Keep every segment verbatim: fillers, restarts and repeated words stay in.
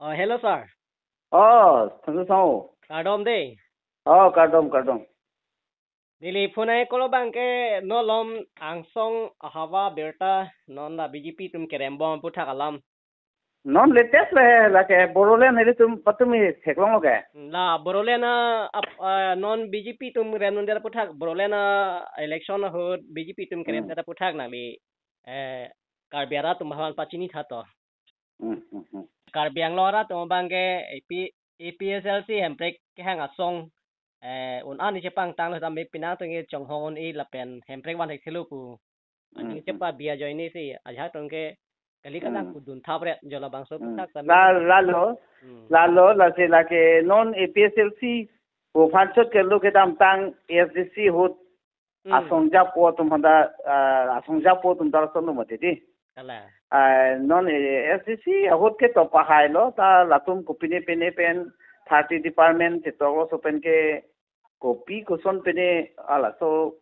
Oh, hello sir. Oh, thank you so. Kardom de. Oh, kardom, kardom. Neli phone ai kolo abangke non malom angsong ahavar abirta non la B J P atum kerembom aputhak alam. Non latest le lake Bodoland nelitum patumi theklonglo ke. La Bodoland a ap, ah, non B J P atum remdundet aputhak, Bodoland a election ahut B J P atum Hmm. keremdet aputhak nangli, eh, Karbi arat atum aphan pachini tha to. Hmm, hmm, hmm. Karbi Anglong arat atum abangke A P, A P H L C Hemprek kehang asong, eh, un-an ni chepangtanglo tame penang atum ke chonghong un-e lapen Hemprek van thekthelo pu. Aning Hmm, hmm. chepabi ajoine si ajahak atum ke kali kalang Hmm. kudun thapret jo labangso Hmm. aputhak tame. La, lalo, Hmm. lalo, lasi lake non A P H L C aphan chot kelo kedamtang A S D C ahut Hmm. asong japo atum handa, ah, asong japo atum ta lason lo mati di. Kalang. Ah, non, eh, A S D C ahut ke to pahailo, ta latum kopine pine pen thirty department chetok laso pen ke kopi koson pine, ah, laso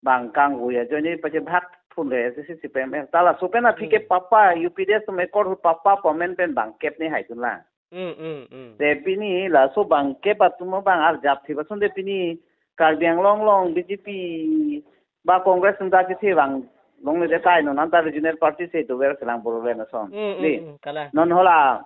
abang kangvoi ajoine pachebhak phun le A S D C C P M. Ta laso pen aphi ke Hmm. papa U P D S atum accord ahut papa pu amen pen bangkep ni haidun lang. Hmm, hmm, hmm. Te pini laso bangkep atum abang arjap thip ason te pini Karbi Anglong along B J P ba Congress atum ta kethe vang longle de tai, non anta regional party si dover selang Bodoland ason. Hmm, hmm, Di. hmm, kalang. Non hala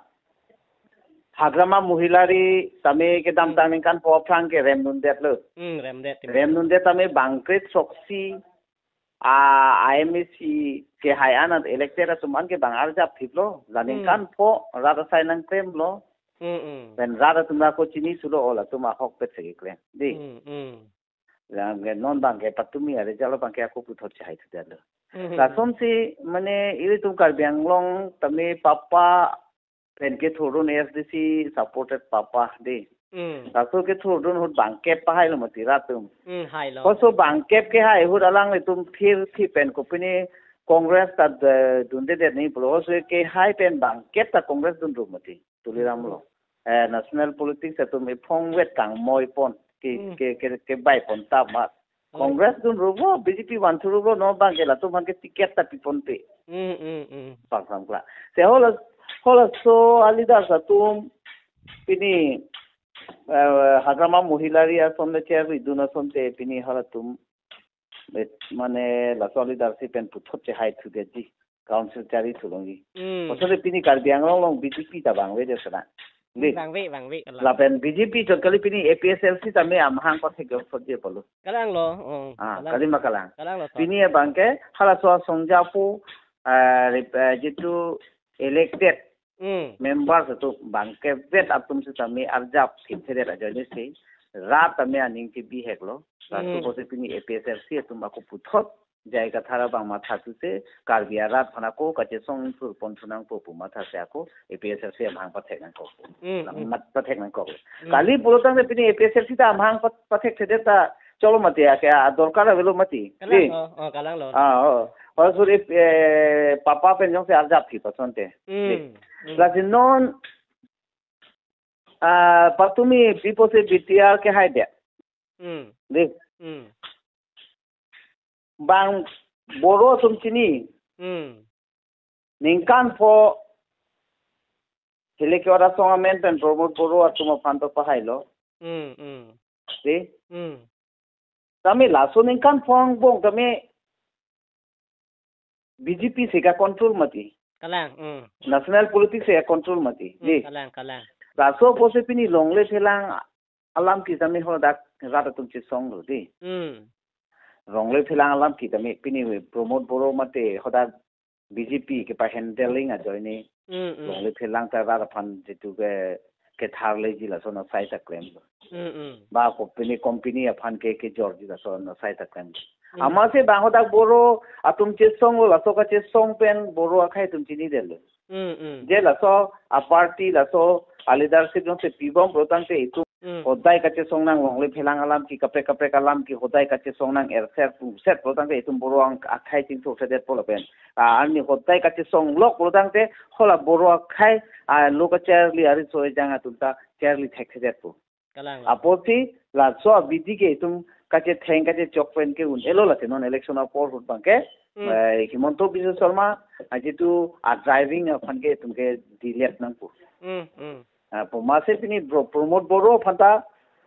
Hagrama Mohilari tame kedamtang Hmm. ningkan pho aphrang ke remdundetlo. Hmm, remdet. Remdundet tame bangkret soksi a I M A C kehai anat elected atum an ke bang arjap thiplo, la Hmm. ningkan pho rat asai nangklemlo. Hmm, hmm. Pen rat atum ako chini sulo, o latum ahokpet si keklem. Di. Hmm, hmm. Yang ke non abangke patumi are jalo abangke ako puthot chehai thudetlo. Hmm, hmm, hmm. Lasonsi mane ilitum Karbi Anglong tame papa pen kethurdun A S D C supported papa di. Hmm. Laso kethurdun ahut bangkep pahailo mati rat atum. Hmm, hailo. Koso bangkep kehai ahut alanglitum phirthi pen kopine Congress ta, eh, dundedet ni pulo, koso kehai pen bangkep ta Congress dunrum mati. Tuliram Hmm. lo. Eh, national politics atum iphongvet kangmoi pon. Ke, Hmm. ke, ke, kebai pon ta mat. Hmm. Congress dunrup lo, B J P van thuruplo, non abangke latum aphan ke ticket ta piponpe. Hmm, hmm, hmm. Pangsam kla. Te hala, halaso a-leaders atum pini, eh, Hagrama Mohilari ason le chair ridun ason te pini halatum, eh, mane laso a-leadership pen puthot chehai thudetji. Council chari thulongji. Hmm. Kosonle pini Karbi Anglong along B J P ta vangvedet sana. Di. Vangve, vangve, kalang. Lapen B J P chot kali pini A P H L C tame amahang pathek jo sotje polo. Kalanglo, oh, Ah, kalang. Kali ma kalang. Kalanglo, sir. Pini abangke halaso asong japo, ah, rep-, ah, jitu elected Hmm. members atum bangkepvet atum sitame arjap thipthedet ajoine si rat tame aning kebiheklo. Laso Hmm. pusi pini A P H L C atum ako puthot J I Kathar abang matha thu si Karbi arat aphan ako kachesong thurpon thu nangpo pu matha si ako A P H L C amahang pathek nangkok. Hmm, hmm. Mat pathek nangkok. Hmm. Kali pulotangte pini A P H L C ta amahang pat-, pathekthedet ta cholo mati, ake adorkar avelo mati. Kalang Di. lo, oh, kalanglo. Ah, oh. Halaso, eh, papa pen jongsi arjap thip asonte. Hmm. Di. Hmm. Lasi non, ah, patumi pipo si B T R kehaidet. Hmm. Di. Hmm. Bang Boro atum chini. Hmm. Ningkan pho hilike ora song amen pen Pramod Boro atum aphan to pahailo. Hmm, hmm. Di? Hmm. Tame laso ningkan pho angbong tame B J P si ka-control mati. Kalang, hmm. National politics si ka-control mati. Hmm, Di? kalang, kalang. Laso pusi pini longle phelang alam ke tame hadak rat atum chesonglo di. Hmm. Longle phelang alam ke tame pini Pramod Boro mate hadak B J P kepa-handling ajoine. Hmm, hmm. Longle phelang ta rat aphan jitu ke ketharleji lason asai ta klemlo. Hmm, hmm. Ba ko pini company aphan ke kejorji lason asai ta klemlo. Hmm. Amatsi bang hadak Boro atum chesonglo, laso kachesong pen Boro akhei atum chinidetlo. Hmm, hmm. Je laso a-party laso a-leadership jongsi pibom pulotangte itum Hmm. hodai kachesong nang, longle phelang alam ke, kaprek kaprek alam ke hodai kachesong nang, erser puset pulotangte itum Boro ang akhei chingthurthedetpo lapen. Ah, arni hodai kachesong lok pulotangte hala Boro akhei, ah, lo kacharli ari so ejang atum ta charli thekthedetpo. Kalang. Apotsi laso abidi ke itum kachetheng kachechok pen ke un-elo, lasi non election apor ahut abangke, Hmm. eh, Himanta Biswa Sarma, ah, jitu a-driving aphan ke itum ke dilet nangpo. Hmm, hmm. Mase pini Bro-, Pramod Boro aphan ta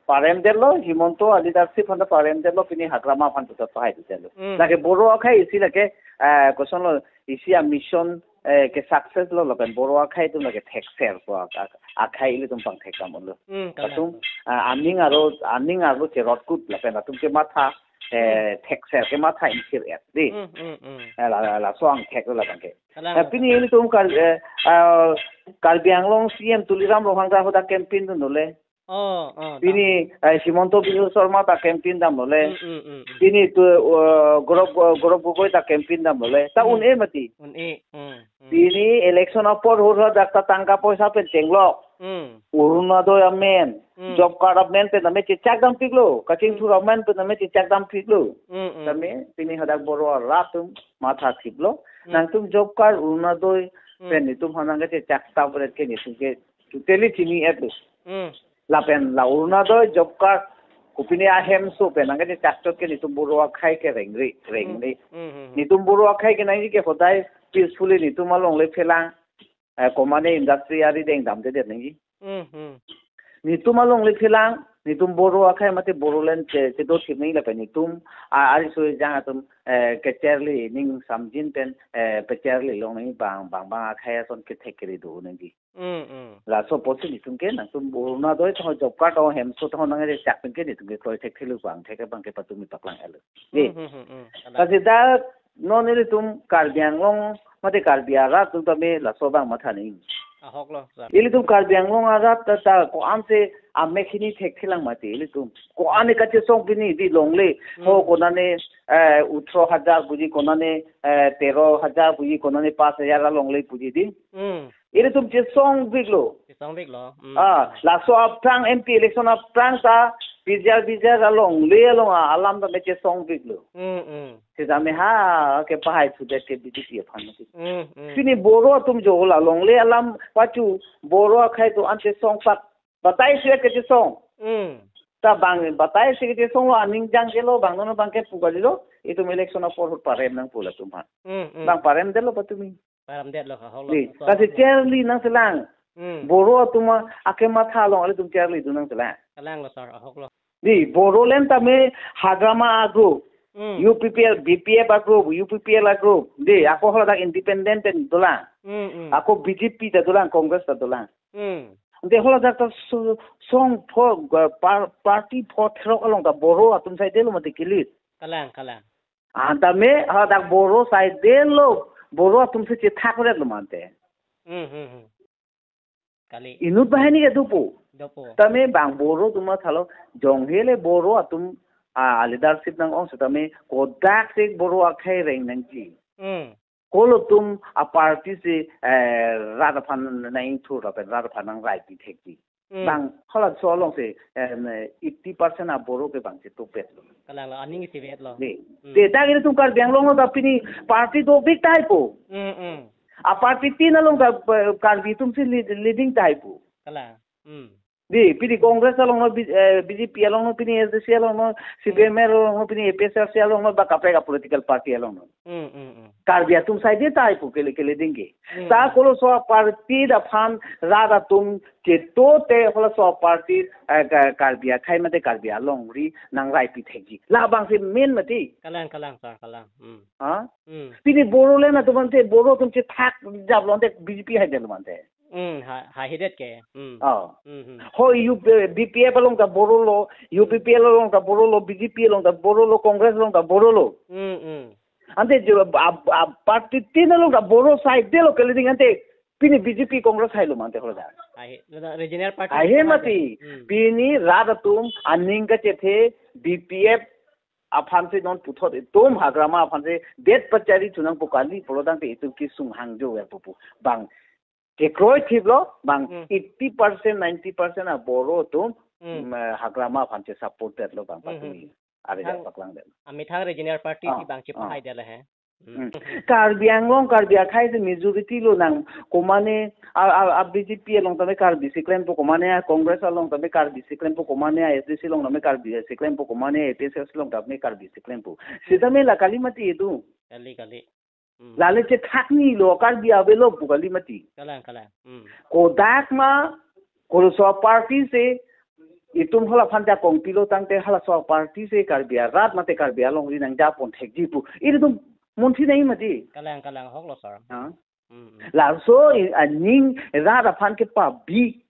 parem detlo, Himanta a leadership aphan ta parem detlo, pini Hagrama aphan ta pahai detlo. Hmm. Lake Boro akhai isi lake, eh, koson lo isi a mission, eh, ke success lo lapen Boro akhai atum lake thekser ko ak-, ak-, akhai ilitum pangthek dam lo. Hmm, kalang. Latum, ah, aning arlo, aning arlo cherot kut lapen latum kematha, eh, Hmm. thekser kematha ingthir-et dei. Hmm, hmm, hmm. Eh, la, la, laso angthek lo labang ke. Kalang. Eh, pini ilitum Kar-, eh, ah, Karbi Anglong C M Tuliram Ronghang ta hadak campaign dunlo le. Oh, oh, Pini, eh, Himanta Biswa Sarma ta campaign damlo le. Mm, mm, mm, mm. Pini tu, eh, Gaurav, Gaurav Gogoi ta campain damlo le. Ta Mm. un-e mati. Un-e. Mm, mm. Pini election apor hur hadak ta tangka poisa pen chenglok. Mm. Orunodoi amen. Mm. Job card amen pen tame chechak dampiklo. Kachingthur Mm. amen pen tame chechak dampiklo. Mm, mm. Tame pini hadak Boro arat atum matha thiplo. Mm. Nangtum job card Orunodoi Mm. pen netum aphan nangkachechak ta pen ke netum ke totally chini-etlo. Mm. Lapen la Orunodoi job card kopine ahemso pen nangkachechak chot ke netum Boro akhai ke rengri, rengri. Mm, mm, mm, mm. Netum Boro akhai ke nangji ke hodai peacefully netum alongle phelang, eh, komane industry ari deng damdedet nangji. Mm, mm. Netum alongle phelang, netum Boro akhai mate Bodoland che, chedo thip nangji lapen netum, a, ari soi jang atum, eh, kacharli ning samjin pen, eh, kacharli long nangji bang, bang, bang akhai ason kethek kere do nangji. Mm, mm. Laso apotsi netum ke nangtum Orunodoi tong job card tong hemso tong nangkachechak pen ke netum ke kroi thekthelo bang thek abang ke patumi paklang-etlo. Dei. Mm, mm, mm, mm. Kalang. Lasi dak non ilitum Karbi Anglong mate Karbi arat atum tame laso abang matha nangji. Ahok lo, sir. Ilitum Karbi Anglong arat ta, ta ko-ansi amek hini thekthelang mati ilitum. Ko-an kachesong pini dei longle. Mm. Ho konane, eh, otro hajar puji konane, eh, tero hajar puji konane pas hajar alongle puji dei. Mm. Ilitum chesongpiklo. Chesongpiklo. Mm. Ah, laso aphrang M P election aphrang ta bijar bijar alongle along a-, alam tame chesongpiklo. Mm, mm. Setame ha kepahai thudet ke B J P aphan mati. Mm, mm. Pini Boro atum jo la longle alam pachu Boro akhai atum an chesongpak batai si kachesong. Mm. Ta bang batai si kachesonglo aning jangjelo bang non abang ke pu kalilo itum election apor ahut parem nangpo latum aphan. Mm, mm. Bang parem detlo patumi. Parem detlo ka holo. Dei, so, kasi so. Charli nangselang. Hmm. Boro atum akematha along ilitum charli dun nangselang. Kalang lo sir, ahok lo. Dei, Bodoland tame Hagrama a-group. Hmm. U P P L, B P F a-group, U P P L a-group. Dei, ako haladak independent pen dolang. Hmm, hmm. Ako B J P ta dolang, Congress ta dolang. Hmm. Dei haladak ta so-, song pho, uh, par-, party pho throk along ta Boro atum saidelo mati kilit. Kalang, kalang. Antame hadak Boro saidelo, Boro atum si chethak-etlo mante. Hmm, hmm, hmm. Kali. Inut banghini ke dopo. Dopo. Tame bang Boro atum athalo, jong hele Boro atum a, a leadership nang-ong setame kodak si Boro akhai reng nangji. Hmm. Kolo atum a party si, eh, rat aphan nang-ingthur lapen rat aphan nangraipi thekji. Hmm. Bang halaso alongsi, em, eighty percent a Boro ke bang chetupetlo. Kalang lo, aning isivetlo. Dei. Hmm. Dei, dak ilitum Karbi Anglong lo ta pini party dopik tahai po. Hmm, hmm. A party tin along ta, eh, Karbi atum si lead-, leading tahai po. Kalang. Hmm. Dei, pini Congress along lo, B-, eh, B J P along lo, pini S D C along lo, C P M along lo, pini A P H L C along lo, ba kaprek a political party along lo. Hmm, hmm, hmm. Karbi atum saide tahai po kele, kele dingke. Hmm. Ta kolo so a party aphan rat atum chetote kolo so a party, eh, Ka-, Karbi akhai mate Karbi alongri nangraipi thekji. Labangsi main mati. Kalang, kalang, sir, kalang. Hmm. Ha? Hmm. Pini Bodoland atum ante Boro atum chethak japlo ante B J P haidelo mante. Hmm, ha, ha hidet ke. Hmm. Oh. Hmm, hmm. Ho U P, B P F along ta Boro lo, U P P L along ta Boro lo, B J P along ta Boro lo, Congress along ta Boro lo. Hmm, hmm. Ante jo a, a party tin along ta Boro saidelo kele ding ante pini B J P Congress hailo mante haladak. Ahi, na regional party. Ahi mati. Hmm. Pini rat atum aning kachethe B P F aphan si non puthot itum Hagrama aphan si det pachari thu nangpo kali pulo tangte itum kesung hangjo ver pupu. Bang kekroi thiplo, bang Hmm. eighty percent, ninety percent a Boro atum, Hmm. mm, eh, Hagrama aphan si support detlo bang Hmm, patumi. Hmm. Are Thang, ja paklang det. Amethang regional party Ah, si bang ah. chepahai detlo he. Hmm. Hmm. Karbi Anglong, Karbi akhai si majority lo nang komane a, a, a B J P along tame Karbi si klempo komane a Congress along tame Karbi si klempo komane a S D C along tame Karbi si klempo komane a A P H L C along tame Karbi si klempo. Hmm. Setame la kali mati itum. Kali, kali. Hmm. Lale chethak ni lo Karbi avelo pu kali mati. Kalang, kalang. Hmm. Kodak ma Koloso party si itum hala aphan jakong pilo tangte halaso party si Karbi arat mate Karbi alongri nangjapon thekji pu. Ilitum munthi nai mati. Kalang, kalang, hoklo sir. Ha? Hmm, hmm. Laso i- aning rat aphan kepabi.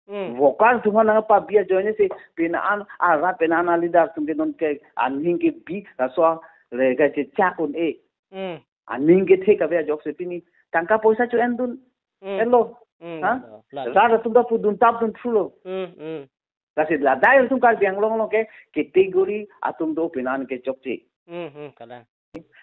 Hmm. Worker atum aphan nangpabi ajoine si pini an arat pini an aleader atum ke non ke aning kebi laso le ga chechak un-e. Hmm. Aning kethe kave ajok si pini tangka poisa cho-endun. Hmm. Elo. Hmm, ha? Lalo, lalo. Rat atum ta pudun tap dun thulo. Hmm, hmm. Lasi la dai atum Karbi Anglong along ke category atum do pini an ke chokche. Hmm, hmm, kalang.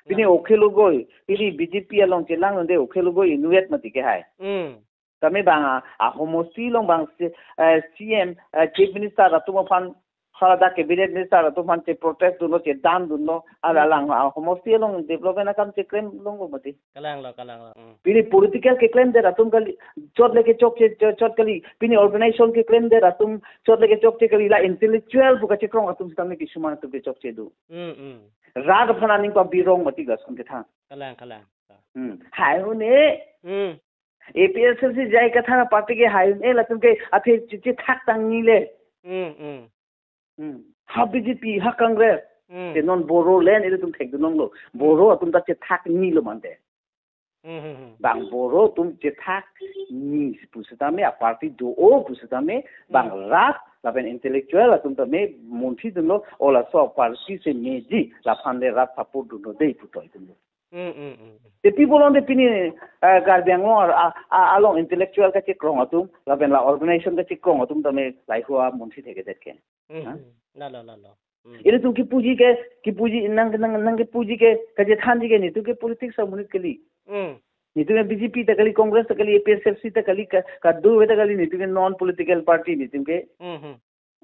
Pini, hmm, Akhil Gogoi, pini B J P along chelang nonde Akhil Gogoi inutvet mati ke hai. Hmm. Tame bang a, a homosti along bang si, eh, C M, eh, Chief Minister atum aphan, hala dak Cabinet Minister atum aphan che protest dunlo, chedan dunlo, ala, hmm, alang a homosti along development akam cheklem longlo mati. Kalanglo, kalanglo. Hmm. Pini political keklemdet atum kali, chot le kechokche, chot, chot kali, pini organization keklemdet atum, chot le kechokche kali, la intellectual pu kachekrong atum sitame kisuman atum kechokche do. Hmm, hmm. Rat aphan aning pabirong mati lason kethan. Kalang, kalang. Hmm. Hai un-e. Hmm. A P H L C J I Kathar party ke hai un-e latum ke athe che, chethak tang ni le. Hmm, hmm. Hmm. Ha B J P, ha Congress. Hmm. Te non Bodoland ilitum thekdun longlo. Hmm. Boro atum ta chethak nilo mante. Hmm, hmm, hmm. Bang Boro atum chethak ni pusitame a party do-o pusitame bang, hmm, rat lapen intellectual atum tame munthi dunlo, o laso party si meji laphan le rat support dunlo dei pu toi dunlo. Hmm, hmm, hmm, hmm. Te pi bolong de pini, eh, Karbi Anglong a, a, a, along intellectual kachekrong atum lapen la organization kachekrong atum tame lahei-hui amunthi thekthe ke. Hmm, ha? Hmm. Lalo, lalo. Hmm. Ilitum kepuji ke, kepuji nang, nang, nang kepuji ke, kachethanji ke netum ke politics amonit kali. Hmm. Netum ke B J P ta kali, Congress ta kali, A P H L C ta kali, ka, kadokave ta kali, netum ke non political party, netum ke, hmm, hmm,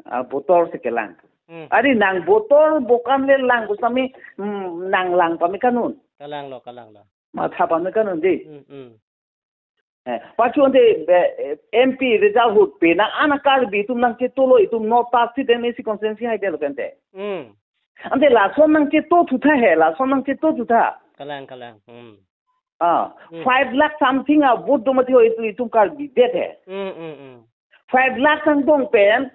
ah, voter si kelang. Hmm. Ari nang voter bokam le lang pusitame, hmm, nang lang pame kanun. Kalanglo, kalanglo. Matha pame kanun dei. Hmm, hmm. Eh, pachu ante, eh, M P result ahut pini an a Karbi atum nangchetolo, itum North Parsi te M A C constituency hai te lo kente. Hmm. Ante lason nangcheto thutha he, lason nangcheto thutha. Kalang, kalang. Hmm. Ah, hmm, five lakh something a vote do mati ho itum, itum Karbi det he. Hmm, hmm, hmm. Five lakh nangdong pen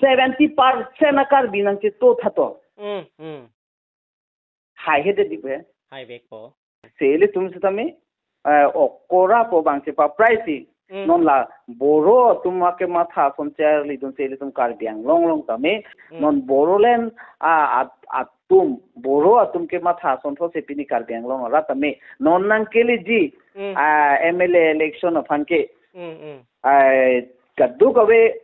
seventy percent a Karbi nangcheto thato. Hmm, hmm. Hai he de dik he. Hai vekpo. Se ilitum sitame, eh, okora po bang chepaprei si. Hmm. Non la Boro atum akematha ason charlidun se ilitum Karbi Anglong along tame. Hmm. Non Bodoland a, at, atum, Boro atum kematha ason tho se pini Karbi Anglong arat tame. Non nangkeleji, hmm, ah, M L A election aphan ke. Hmm, hmm. Ah, kadokave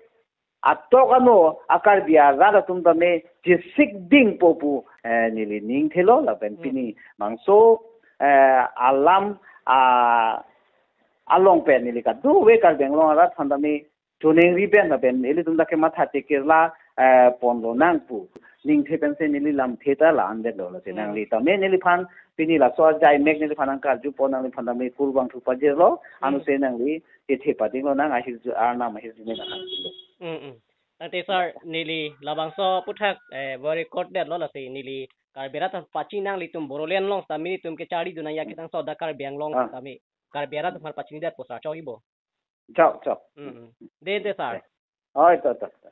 atok ano a Karbi arat atum tame chesik dingpo pu, eh, neli ning thelo lapen, hmm, pini bangso, eh, alam, ah, along pen neli kadokave Karbi Anglong arat aphan tame choningri pen lapen ilitum ta kematha tekirla, eh, ponlo nang pu ningthe pensi neli lamthe ta la-an detlo, lasi, hmm, nangli tame neliphan pini laso ajai mek neliphan nangkarju pon, nangliphan tame kurvangthu pajirlo, hmm, ansi nangli chethe padinglo nang ahirjume, arnam ahirjume nang hanglo. Hmm, hmm. Tangte sir, neli labangso aphuthak, eh, bo record detlo, lasi neli Karbi arat pachinang, ilitum Bodoland along sitame ilitum kecharlidun nangji aketangso dak Karbi Anglong, ah, sitame Karbi arat aphan pachini detpo sir, chokji bo. Chok, chok. Hmm, hmm. Dei, dei sir. Oi, to, to, to.